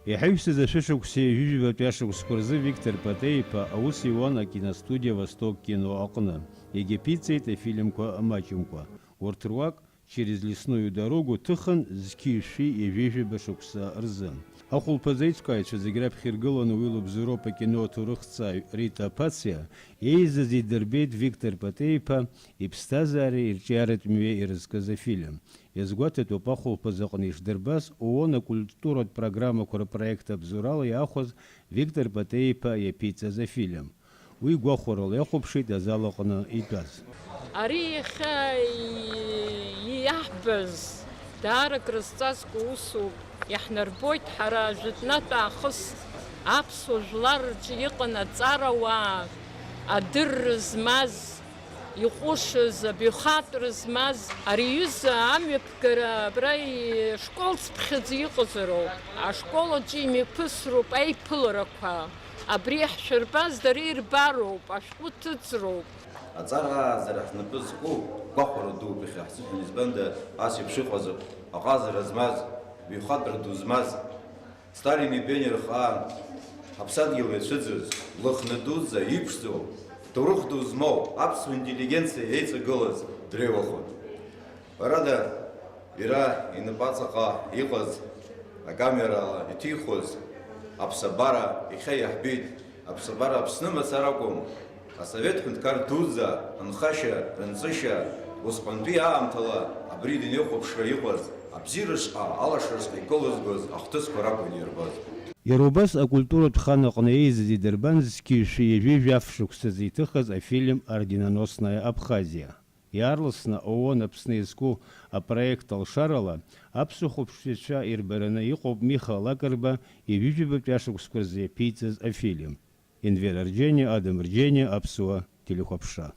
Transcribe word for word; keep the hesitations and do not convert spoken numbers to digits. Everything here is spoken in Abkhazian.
Иҳаҩсыз ашәышықәсеи ҩажәижәабатәи ашықәсқәа рзы Виктор Патеиԥа аус иуан акиностудиа Восток кино аҟны, егьаԥиҵеит афильмқәа маҷымкәа. Урҭ руак Через лесную дорогу ҭыхын зқьи шәи ҩажәижәаба шықәса рзы. Ахәылԥазы аиҿкааҩцәа зегь раԥхьа иргыланы уи лыбзоуроуп акино аҭоурыхҭҵааҩ Рита Пациа, еизаз идырбеит Виктор Патеиԥа иԥсҭазаареи ирҿиаратә мҩеи ирызкыз афильм. Иазгәаҭатәуп ахәылԥазы аҟны ишдырбаз ООН акультуратә программақәа рпроект абзоурала иаахәаз Виктор Патеиԥа иаԥиҵаз афильм. Уи гәахәарала иахәаԥшит азал аҟны итәаз. Ари иахьа иаҳбаз даара крызҵазкуа усуп. Иаҳнарбоит ҳара жәытәнатә аахыс аԥсуа жәлар рҿы иҟан аҵарауаа, адырра змаз, иҟәышыз, абаҩхатәра змаз. Ари аҩыза амҩаԥгара абра ишкол цыԥхьаӡа иҟазароуп. Ашкол аҿы имҩаԥысроуп аиԥыларақәа. Абри иаҳшәырбаз дара ирбароуп, ашәҟәы ҭыҵроуп. Аҵара ааӡара ҳнапы зку гәахәара дууп иахьа ҳзыҳәан, избанда ас еиԥш иҟазар, аҟазара змаз, ҩхатәра ду змаз, Сталини Бениа рхаан ҳаԥсадгьыл иацәыӡыз, Лыхны дуӡӡа иԥшӡоу, ҭоурых ду змоу аԥсуа интеллигенциа еиҵагылаз дреиуахон. Ҳәарада, иара инапаҵаҟа иҟаз акамерала иҭихуаз аԥсабара иахьа иаҳбеит. Аԥсабара Аԥсны мацара акәым, асовет ҳәынҭқар дуӡӡа рынхашьа, рынҵышьа, усҟантәи аамҭала абри дунеихәаԥшра иҟаз, абзиара шҟа, алашара шҟа икылызгоз ахҭысқәа ракәын ирбоз. Иара убас акультуратә хан аҟны еизаз идырбан зқьи шәи ҩажәи жәаф шықәсазы иҭыхыз афильм Орденоносная Абхазия. Иаарласны ООН Аԥсны иазку апроект алшарала аԥсуа хәаԥшцәа ирбараны иҟоуп Миха Лакрба ҩажәижәабатәи ашықәсқәа рзы иаԥиҵаз афильм. Енвер Арџьениа, Адам Рџьениа, Аԥсуа телехәаԥшра.